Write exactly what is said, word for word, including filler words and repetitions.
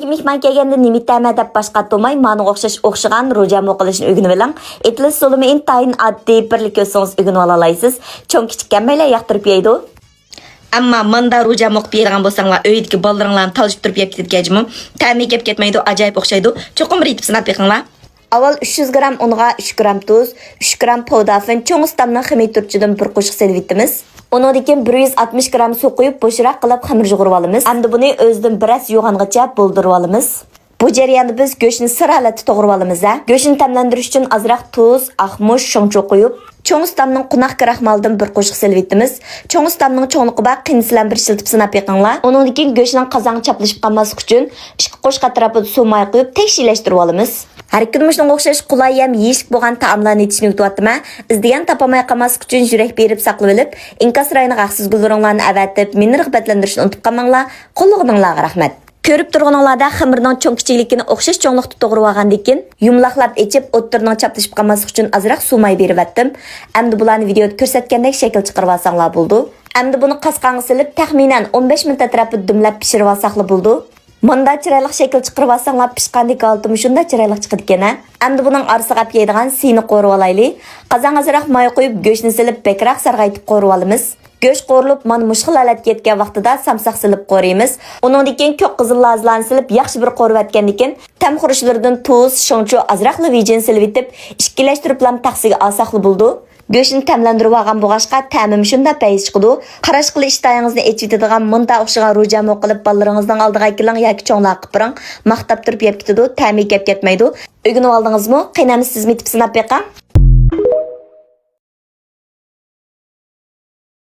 مېھمان كەلگەندە نېمە ئېتەمەن دەپ باش قاتۇرماي، مانا ئوخشاش ئوخشىغان روجامۇ قىلىشنى ئۆگىنىۋېلىڭ. ئېتىلىش سولىمى ئىنتايىن ئاددىي، بىرلا كۆرسىڭىز ئۆگىنىۋالالايسىز. چوڭ كىچىك ھەممەيلەن ياقتۇرۇپ يەيدۇ. ئەمما ماندا روجامۇ قىلىپ يەيدىغان بولساڭلار، ئۆيدىكى بالىلىرىڭلارنى تالىشىپ تۇرۇپ يەپ كېتىدىكەن جۇمۇ. تەمى كەپ كەتمەيدۇ، ئاجايىپ ئوخشايدۇ. چوقۇم بىر ئېتىپ سىناپ بېقىڭلار. ئاۋۋال ئۈچ يۈز گرام ئۇنغا ئۈچ گرام تۇز، ئۈچ گرام پودافىن، چوڭ ئۇستامنىڭ خېمىر تۇرچىدىن بىر قوشۇق سېلىۋېتىمىز. ئۇنىڭدىن كېيىن بىر يۈز ئاتمىش گرام سۇ قۇيۇپ، بوشراق قىلىپ خېمىر يۇغۇرۇۋالىمىز. ئەمدى بۇنى ئۆزىدىن بىر ئاز يوغانغىچە بولدۇرۇۋالىمىز. بۇ جەرياندا بىز گۆشنى سىر ھالەتتە توغرىۋالىمىز ھە. گۆشنى تەملەندۈرۈش ئۈچۈن ئازراق تۇز، ئاق مۇچ، شوڭچۇ قويۇپ، چوڭ ئۇستامنىڭ قوناق كراخمالىدىن بىر قوشۇق سېلىۋېتىمىز. چوڭ ئۇستامنىڭ چوڭلۇقى بار، قېنى سىلەرمۇ بىر ئىشلىتىپ سىناپ بېقىڭلار. ئۇنىڭدىن كېيىن گۆشنىڭ قازانغا چاپلىشىپ قالماسلىقى ئۈچۈن ئىككى قوشۇق ئەتراپىدا سۇ ماي قۇيۇپ، تەكشىلەشتۈرۈۋالىمىز. ھەر كۈنى مۇشۇنىڭغا ئوخشاش قولاي ھەم يېيىشلىك بولغان تائاملارنى ئېتىشنى ئۆگىتىۋاتىمەن. ئىزدىگەن تاپالماي قالماسلىق ئۈچۈن يۈرەك بېرىپ ساقلىۋېلىپ، ئىنكاس رايونىغا ھەقسىز گۈل رېڭلارنى ئەۋەتىپ، مېنى رىغبەتلەندۈرۈشنى ئۇنتۇپ قالماڭلار. قوللىغىنىڭلارغا رەھمەت. كۆرۈپ تۇرغىنىڭلاردا خېمىرنىڭ چوڭ كىچىكلىكىنى ئوخشاش چوڭلۇقتا توغرىۋالغاندىن كېيىن، يۇمىلاقلاپ ئېچىپ، ئوتتۇرىنىڭ چاپلىشىپ قالماسلىقى ئۈچۈن ئازراق سۇ ماي بېرىۋەتتىم. ئەمدى بۇلارنى ۋىدىيودا كۆرسەتكەندەك شەكىل چىقىرىۋالساڭلار بولىدۇ. ئەمدى بۇنى قاسقانغا سېلىپ، تەخمىنەن ئون بەش مىنۇت ئەتراپىدا دۈملەپ پىشۇرۇۋالساقلا بولىدۇ. مۇنداق چىرايلىق شەكىل چىقىرىۋالساڭلار، پىشقاندىكى ھالىتىمۇ شۇنداق چىرايلىق چىقىدىكەن ھە. ئەمدى بۇنىڭ ئارىسىغا ئەپ يەيدىغان سىينى قورۇۋالايلى. قازانغا ئازراق ماي قۇيۇپ، گۆشنى سېلىپ، بەكرەك سارغايتىپ قورۇۋالىمىز. گۆش قورۇلۇپ، مانا مۇشۇ خىل ھالەتكە يەتكەن ۋاقتىدا سامساق سېلىپ قورۇيمىز. ئۇنىڭدىن كېيىن كۆك قىزىل لازىلارنى سېلىپ، ياخشى بىر قورۇۋەتكەندىن كېيىن، تەم خۇرۇچلىرىدىن تۇز، شوڭچۇ، ئازراقلا ۋىجىنى سېلىۋېتىپ، ئىككىلەشتۈرۈپلام تەخسىگە ئالساقلا بولىدۇ. گۆشنى تەملەندۈرۈۋالغان بولغاچقا، تەمىمۇ شۇنداق پەيز چىقىدۇ. قاراشقىلا ئىشتىھاڭىزنى ئېچىۋېتىدىغان مۇنداق ئوخشىغان روجامۇ قىلىپ، بالىلىرىڭىزنىڭ ئالدىغا ئەكېلىڭ ياكى چوڭلارغا قىلىپ بېرىڭ. ماختاپ تۇرۇپ يەپ كېتىدۇ، تەمى كەپ كەتمەيدۇ. ئۆگىنىۋالدىڭىزمۇ؟ قېنى، ئەمدى سىزمۇ ئېتىپ سىناپ بېقىڭ.